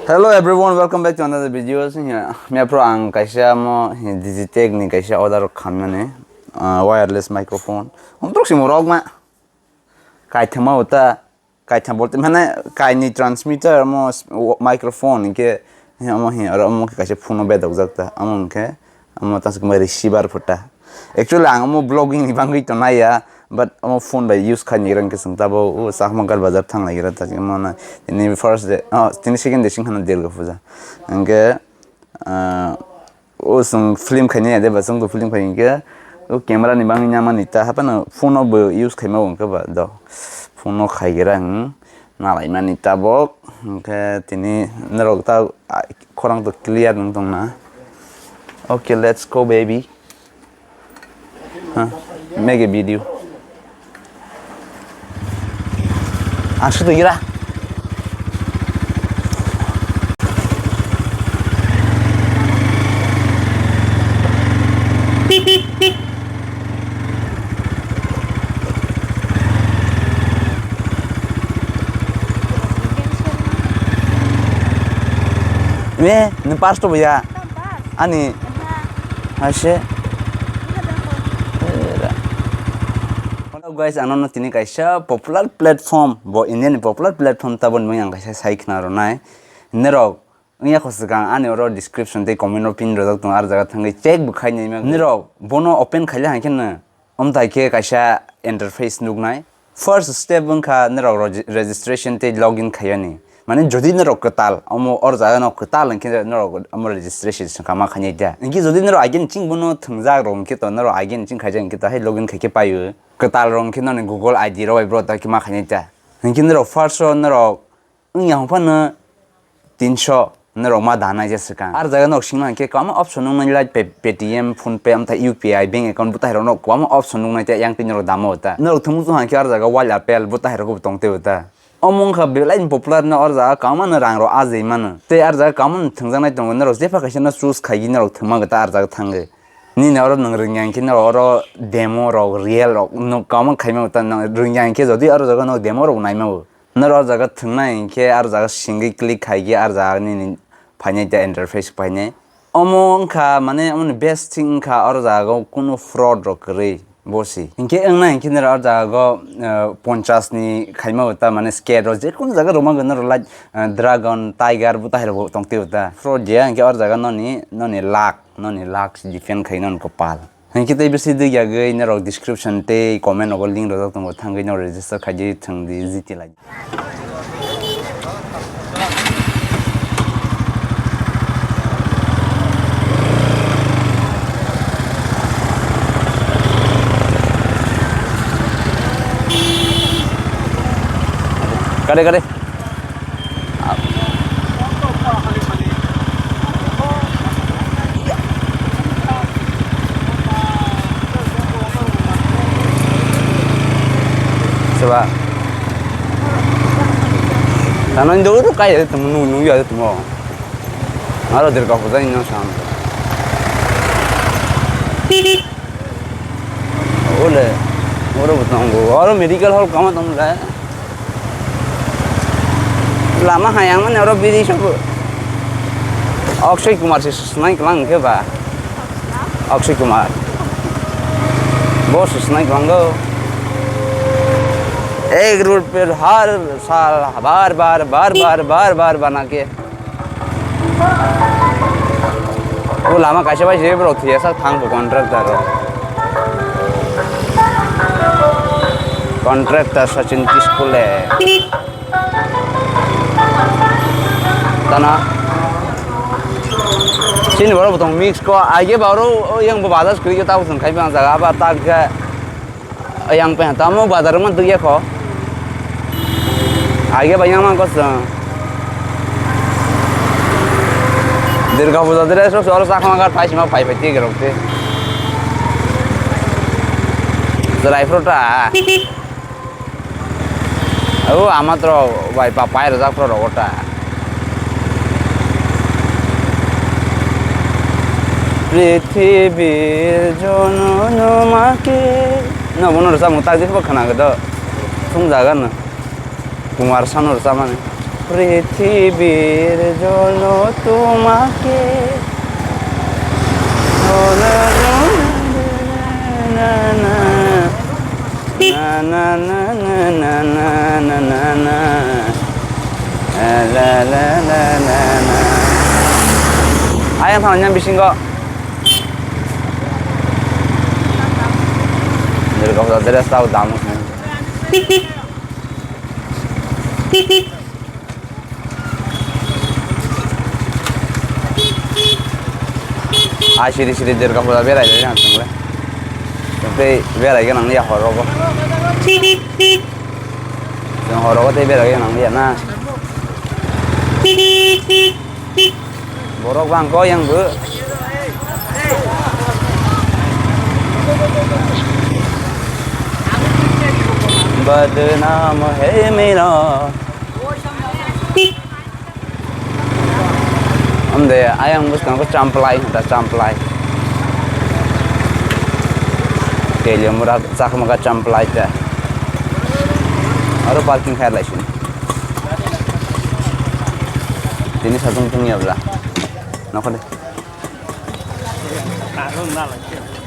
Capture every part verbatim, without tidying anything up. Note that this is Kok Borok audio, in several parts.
Hello everyone, welcome back to another video. Sini ya, miya pro ang kaisa mo, hi, Digitech ni kaisa order khamnani, ah, wireless microphone. Om trok simo rok ma. Kaithama uta, kaitham bolte mane kaini transmitter mo s-, wo-, microphone ke, hi, amo hi, aro amo ke kaisa phone no bedok jak ta. Amo ke, amo tas kuma receiver phuta. Actually, ang omo vlogging ni bangwi tongnai ya, but omo phone bai use khaini rang kising tabo, o Chakma Gal Bazar thang lai gira ta, omo na, tini first day, oh, tini second day sing hano Durga Puja. Hingke, ah, o song film khaini ya de, ba song to film khaini ke, o camera ni bangwi nyama ni ta, hapano phone no bo use khaima bo hingke ba do, phone no khai gira, hmm. Nalaimani tabok, hingke tini norok ta, ah, khorang to clear nung tongna. Okay, let's go, baby. Ha, make a video. Ang sutu gira. Me, ni pasto buya. Ani. Haise. Hello guys, ano no tini kaisa popular platform, bo India ni popular platform tabon mung ang kaisa sai khna ronai. Nerok Wngya kho swkang ani oro description tei comment o pin rwjak tongo, ar jaga thangwi check bo khai naima. Nirok bono open khaile hai khe no, omthai khe kaisa interface nuknai. First step wngkha nirok regi-, registration tei login khaiyani. Mane jodi nirok kwtal, omo or jaga no kwtal hwnkhe nirok omo registration swngkha ma khainai da. Hwnkhe jodi nirok agini ching bono thwngjak rok hwnkhe to nirok agini ching khaijak hwnkhe to hai login khaikhe paio. Kwtal rok hwnkhe noni Google I D rok bai bro ta khe ma khainai da. Hwnkhe nirok first o nirok wngya hwnphano tinso norok ma danai je swkang. Ar jaga norok singma hwnkhe kwbangma option nuknai, like Pay-, Paytm, PhonePe, amtha U P I, bank account, bwtairok norok kwbangma option nuknai tei yang twi norok damo ta. Norok thwngmung tong hwnkhe ar jaga Walapel, bwtairok bo tong tei ta. Omo wngkha belai ni popular no, ar jaga kwbangma no rang rok ajai mano. Tei ar jaga kwbangma no thwngjaknai tongo, norok jepha kaisa no choose khaigwi norok thwngma gota ar jaga thangwi. Nini oro nwng rwngya hwnkhe norok oro demo rok, real rok no kwbangma khaima gota, nwng rwngya hwnkhe jodi ar jaga no demo rok naima bo. Noro o jaga thwngnai hinkhe, ar jaga singwi click khaikhe, ar jaga nini phainai ta interface phainai. Omo wngkha, mane, omoni best thing wngkha, oro jaga o kunu fraud rok kwrwi bosi. Hinkhe wngnai hinkhe noro o jaga o, eh, ponchas ni khaima bo ta, mane, skate rok jekunu jaga rwma gwnaro, like, eh, dragon, tiger bo tahai rok bo tongtwi bo ta. Fraud ya hinkhe oro jaga noni, noni luck, noni luck se depend khai noni kopal. Hinkhe tei bisi digi yagwi norok description tei comment rogo link rojak tongo, thangwi norok register khaidi thwngdi G T lai. Kare kare. Seba. Tanang dulu kai ada temu, nunggu ada temu. Ngaro Durga Puja ino sam. Ole, oro bo tongo. Oro medical hall kama tong le. Lama hayang mane oro biri sobo. Akshay Kumar se snai klang ke ba. Akshay Kumar. Bo se snai klang go. Ek road pe har saal baar baar, baar baar, baar baar bana ke. O lama kaisa bai je bro thiya sak thang bo contractor rok. Contractor Sachin Kiskule. Tana. Sini boro botong mix ko aige baro yang bo badas kri ta usung khai bang jaga ba ta ga. Ayang pe tamo bazar man tu ya ko. Aige bayang man ko sa. Durga Puja dire so so sa khama gar phai sima phai phai ti garok te. Dry fruit ta. O amatro bai pa pai rajak pro rogota. Prithibir jonono make. No, bono rwchapmung tak jikhe bo khwna khe do. Thung jaga no. Kumar Sanu rwchapmani. পৃথিবীর জন্য তোমাকে Ayang thang yang bisingo. Jadi kau sudah dress tahu damu. Ai siri siri Durga Puja berai lai ang chwngle. Tei berai gwnang ya horogo. Chwng horogo tei berai gwnang ya na. Borok bang ko yang bu. Badnam hai mera. Amde ayang bwskango champlai hinta champlai. Telia mura chakma ka champlai ta. Aro parking khai lai sini. Tini satung tung ya bla. Nokode.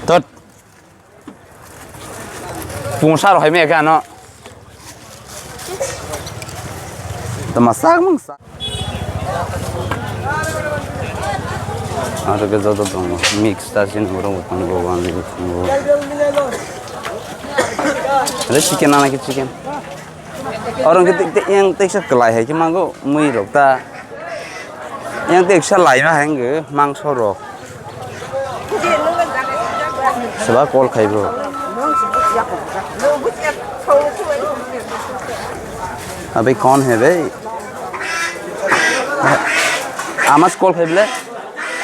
Tot. Pungsa rok hai maya khe ano. Tama sak mung sak. Aro khe joto tongo. Mix ta sini borok bo tongo, wani bo tongo. Aro chicken ana khe chicken. Oro hwnkhe te-, te-, yang teisa kwlai hai khe mango mui rok ta. Yang teisa laima hai wngkhe mangso rok. Seba call khai bro. Abhi kaun hai bhai? Amas call khai bole?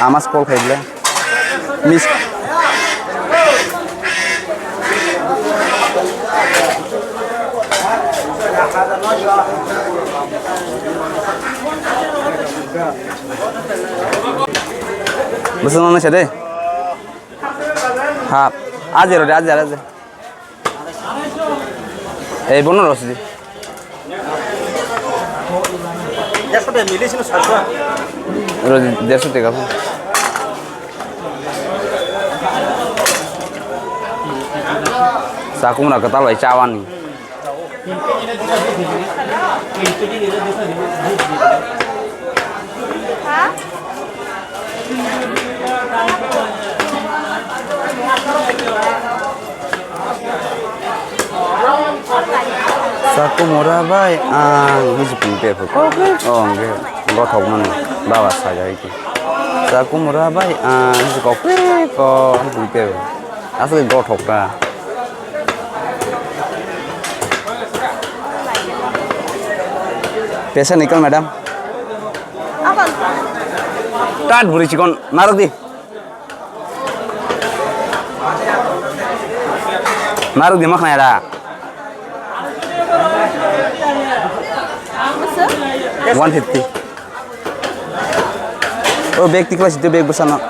Amas call khai bole. Miss. Bwswk nang nai sa de. Ha. Aje rw de, aje, aje. Ei, bono rw sidi. Rw di, derso teka pho. Chakumra kwtal bai chawani. Chakumra bai ang hiji pung pe pho. Oh, hwnkhe gothok mano baba sajai khe. Chakumra bai ang hiji kok pe ko hiji pung pe. Aswk gothok ta. Pesa nikal, madam. Tat buri chikon narok di. Narok di makna era. One fifty. O bag tikla situ bag bwsano.